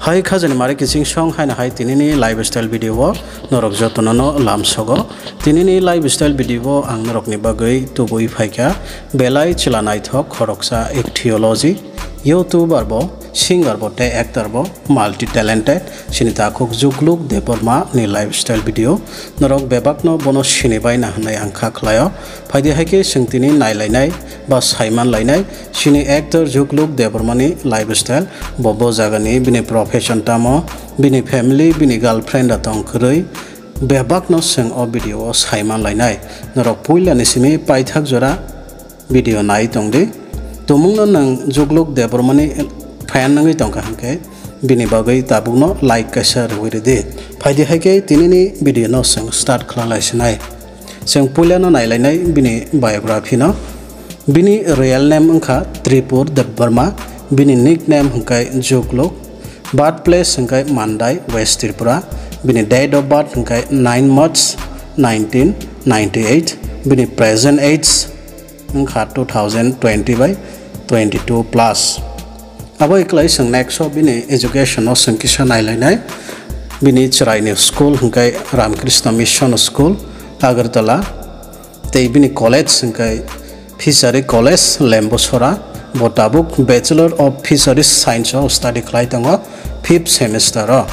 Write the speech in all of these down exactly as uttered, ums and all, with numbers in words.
Hai khajani mari kiching song haino hai tinini lifestyle video o norok jotono no lamsogo. Tinini lifestyle video o ang norokni bagwi tubui phaikha belai chwla naithok khoroksa, act theology, youtuber bo, singer bo tei actor bo, multi talented chini takhuk Jugluk Debbarma ni lifestyle video. Norok bebakno bono sinibaina hwnwi ang kha khlaio. Phaidi hai khe chwng tini nailainai ba saiman lainai chini actor Jugluk Debbarmani lifestyle, bo bo jagani bini profession tamo, bini family, bini girlfriend da tong kwrwi, bebakno chwng o video o saiman lainai. Norok puilani simi paithak jora video nai tongdi. Tumungno nwng Jugluk Debbarmani fan wngwi tongkha hwnkhe bini bagwi tabukno like kaisa rwui rwdi. Phaidi hai khe tinini video no chwng start khwlalai sinai. Chwng puilano nailainai bini biography no. Bini real name wngkha Tripur Debbarma, bini nickname hwnkhe Jugluk. Birthplace hwnkhe Mandai, West Tripura. Bini date of birth hwnkhe nine March nineteen ninety-eight. Bini present age wngkha two thousand twenty by twenty-two plus. Abo iklai chwng next o bini education o chwng kisa nailainai. Bini chwraini school hwnkhe Ramakrishna Mission School, Agartala. Tei bini college hwnkhe Fishery College, Lembusora. Bo tabuk Bachelor of Fisheries Science o study khlai tongo fifth semester o.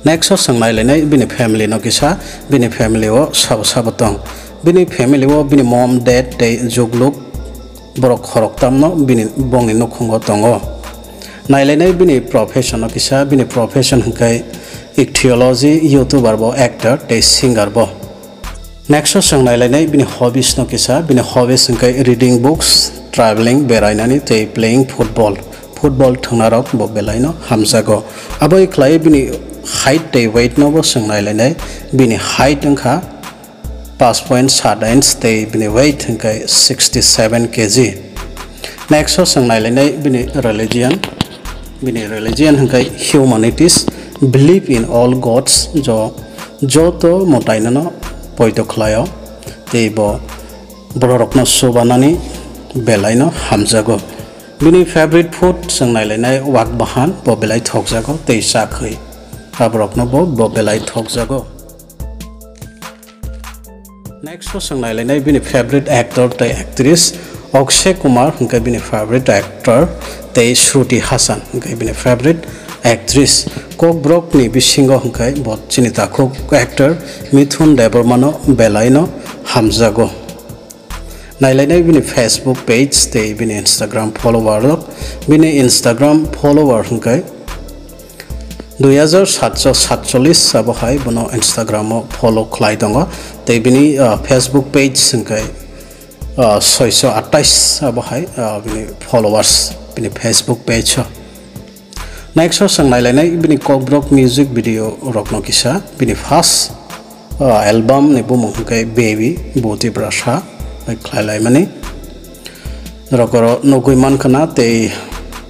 Next o chwng nailainai bini family no kisa, bini family o sabo sabo tong. Bini family o bini mom, dad tei Jugluk borok khoroktamno bini bongni nukhungo tongo. Nailainai bini profession o kisa, bini profession hwnkhe ichthyology, youtuber bo, actor tei singer bo. Next o chwng nailainai bini hobbies no kisa, bini hobbies hwnkhe reading books, traveling, berainani tei playing football. Football thwngna rok bo belai no hamjago. Abo khlai bini height tei weight no bo chwng nailainai. Bini height wngkha paanch point saat inch tei bini weight hwnkhe sixty seven K G. Next o chwng nailainai bini religion. Bini religion hwnkhe humanities, believe in all gods, jo joto mwtaino no poito khlaio, tei bo bororokno chubanani belaino hamjago. Bini favorite food chwng nailainai wak bahan, bo belai thokjago, tei chakhwi aborokno bo, bo belai thokjago. Next o chwng nailainai bini favorite actor tei actress. Akshay Kumar hwnkhe bini favorite actor tei Shruti Hassan hwnkhe bini favorite actress. Kokborokni bisingo hwnkhe bo chini takhuk actor Mithun Debbarmano belaino hamjago. Nailainai bini Facebook page tei bini Instagram follower rok. Bini Instagram follower hwnkhe dui hajar satso satchollis abo hai bono Instagram o follow khlai tongo. Tei bini, ah, Facebook page hwnkhe, ah, soiso atais abo hai, ah, bini followers bini Facebook page o. Next o chwng nailainai bini kokborok music video rokno kisa, bini first, ah, album ni bumung hwnkhe Baby, bo Tiprasa bai khlai laimani. Norok oro nugwi mankha na, tei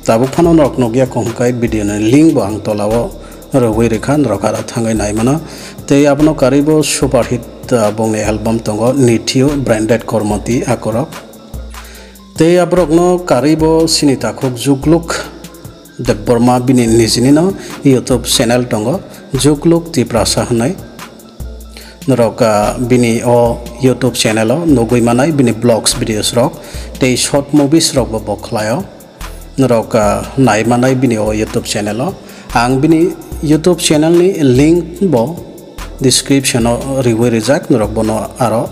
tabuk phano norok nukya kho hwnkhe video ni link bo ang tola o rwui rwkha, norok aro thangwi naimano. Tei abono karwi bo super hit, ah, bongni album tongo Nithiyo, Branded Kormoti, akorok. Tei aborokno karwi bo chini takhuk Jugluk Debbarma bini nijini no YouTube channel tongo, Jugluk Tiprasa hwnwi. Norok, ah, bini o YouTube channel o nugwi manai bini vlogs videos rok tei short movies rok bo bo khlaio. Norok, ah, nai manai bini o YouTube channel o. Ang bini YouTube channel ni link bo description o riwi rijak, norok bono aro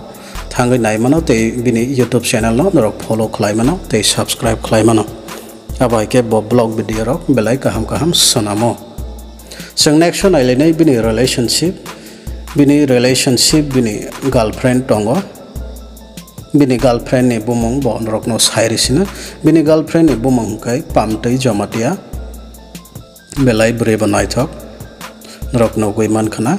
thangwi nai mano tei bini YouTube channel no norok follow khlai mano tei subscribe khlai mano. Abo hai khe bo vlog video rok belai kaham kaham swnamo. Chwng next o nailainai bini relationship, bini relationship bini girlfriend tongo. Bini girlfriend ni bumung bo norokno sai risina. Bini girlfriend ni bumung hwnkhe Pamtwi Jamatia. Belai bwrwi bo naithok, norok nugwi mankha na.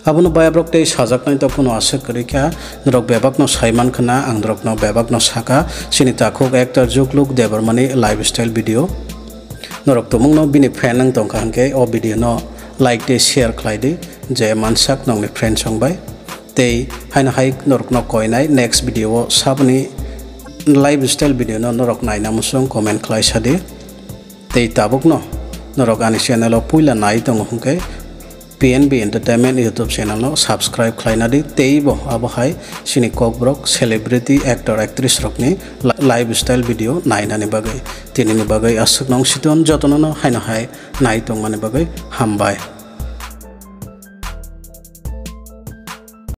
Abono bayabrok tei sajaknai to kuno aswk kwrwi kha, norok bebakno sai mankha na, ang norokno bebakno sakha, chini takhuk actor Jugluk Debbarmani lifestyle video. Norok tumungno bini fan wng tongkha hwnkhe o video no like tei share khlai di, je mansak nokni friends rok bai. Tei haino hai norokno koinai next video o saboni lifestyle video no norok naina muchung comment khlai sadi. Tei tabukno norok ani channel o puila nai tongo hwnkhe P N B Entertainment YouTube channel no subscribe khlaina di, tei bo abo hai chini Kokborok celebrity actor actress rokni li-, lifestyle video nainani bagwi. Tinini bagwi aswk nong siton jotono no haino hai nai tongmani bagwi hambai.